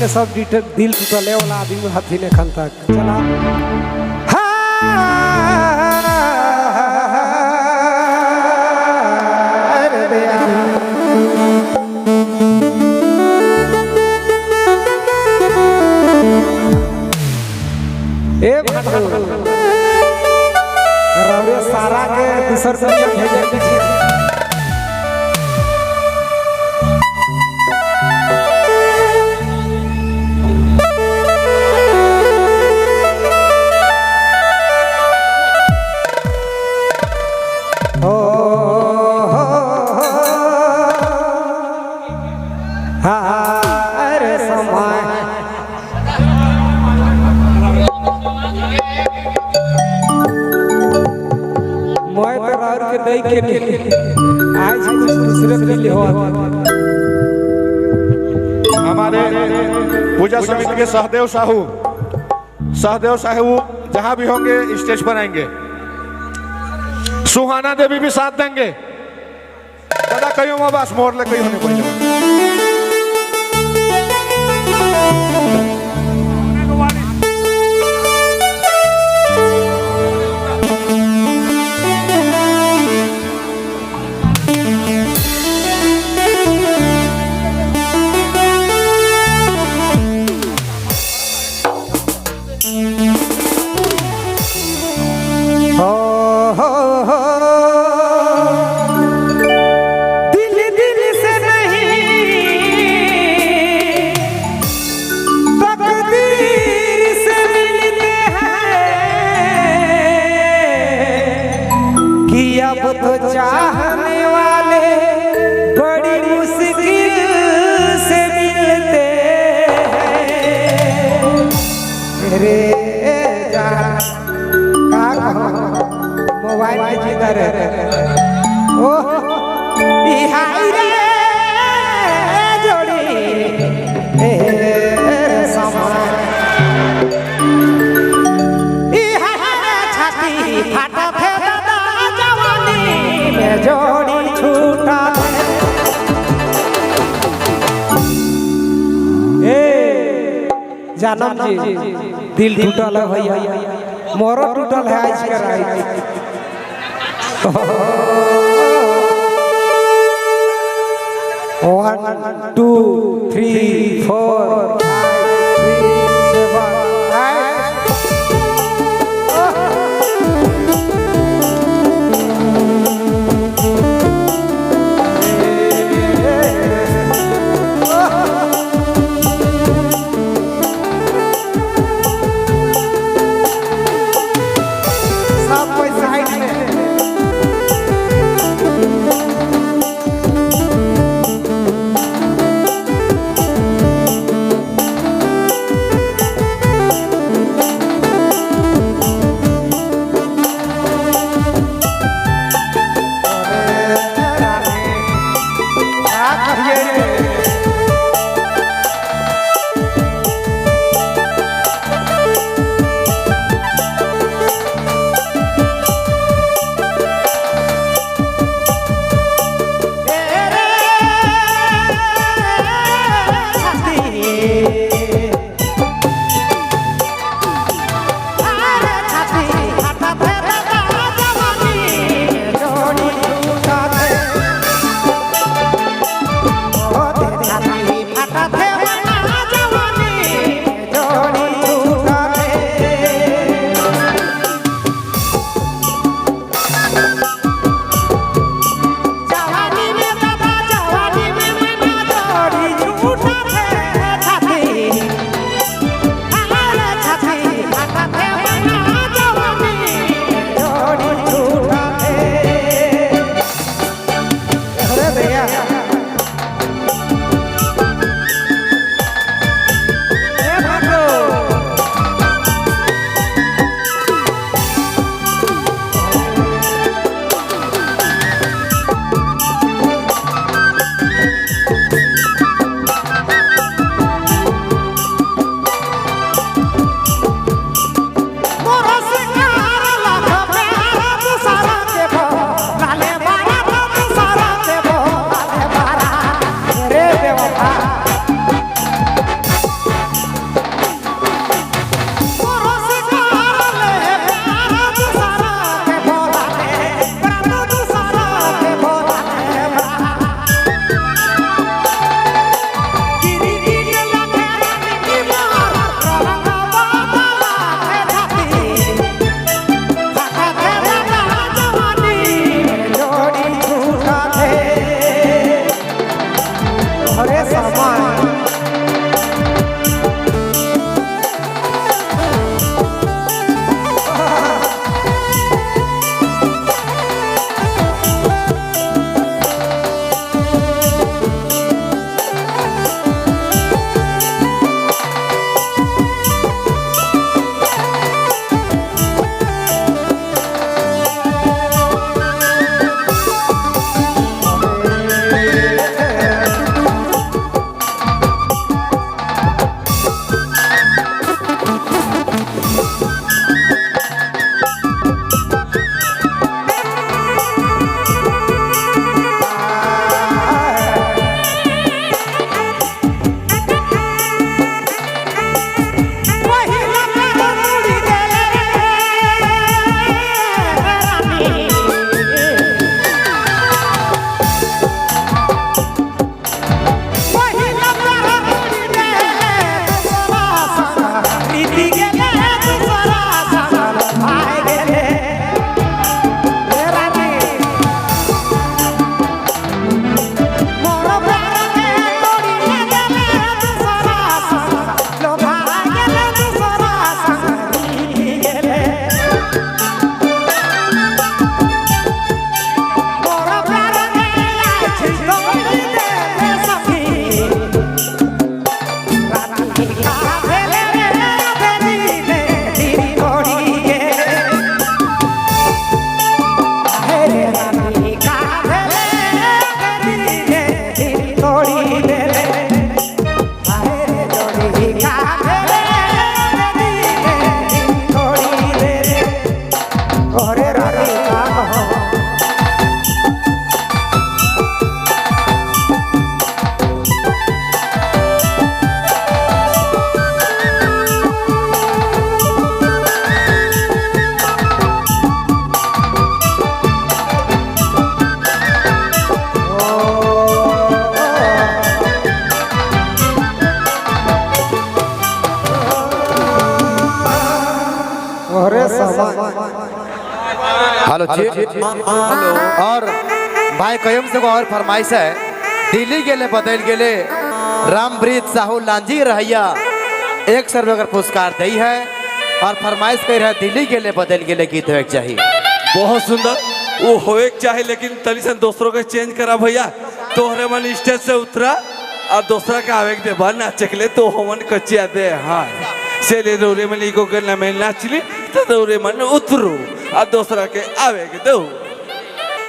ने सब दिल टूटले वाला आदमी हथिन एखन तक। चला ए भाटू रौरे सारा के दूसर दुनिया भेजे के छी। ओ हो अरे समय मैं तो राउर के दई के आज कुछ दूसरे फील हो। हमारे पूजा समिति के सहदेव साहू जहां भी होंगे स्टेज पर आएंगे। सुहाना देवी भी साथ देंगे। दादा कहियो मां बस मोर ले कहियो नहीं कोई। हो हो हो दिल दिल से नहीं तकदीर से मिलते हैं कि अब तो चाहने वाले बड़ी मुश्किल से मिलते हैं। रे जान का कहूं मोबाइल में जीता रहे ओ हाय रे जोड़ी ए समा ई हाय छाती फाटा थे दादा जवानी में जोड़ी छूटा ए जानम जी दिल टूटल है भैया, मोरो टूटल है आज के रात। 1 2 3 4 5 6 7 8 सब कोई साइड में। का भेले रे बेदीने दिल तोड़ी गेले। हे रे रानी का भेले बेदीने दिल तोड़ी देले। हाय रे जोड़ी का भेले बेदीने दिल तोड़ी देले। ओरे रानी का हो। ओरे समा। हेलो जी। और भाई कयम से और फरमाइश है, दिल्ली गेले बदल गेले रामप्रीत साहू लांजी रहैया 100 रुपये का पुरस्कार दी है और फरमाइश कर है दिल्ली गेले बदल गेले गीत होए के चाहिए। बहुत सुंदर, वो होए के चाहे, लेकिन तनी सन दोसरों के चेंज करा भैया। तोहरे मन स्टेज से उतरा और दूसरा के आवे के दे बा नाचे के लिए, तो हमन कचिया दे। हाँ से ले दौरे मन इको के न में नाचली तो दौरे मन उतरू और दूसरा के आवे के दो।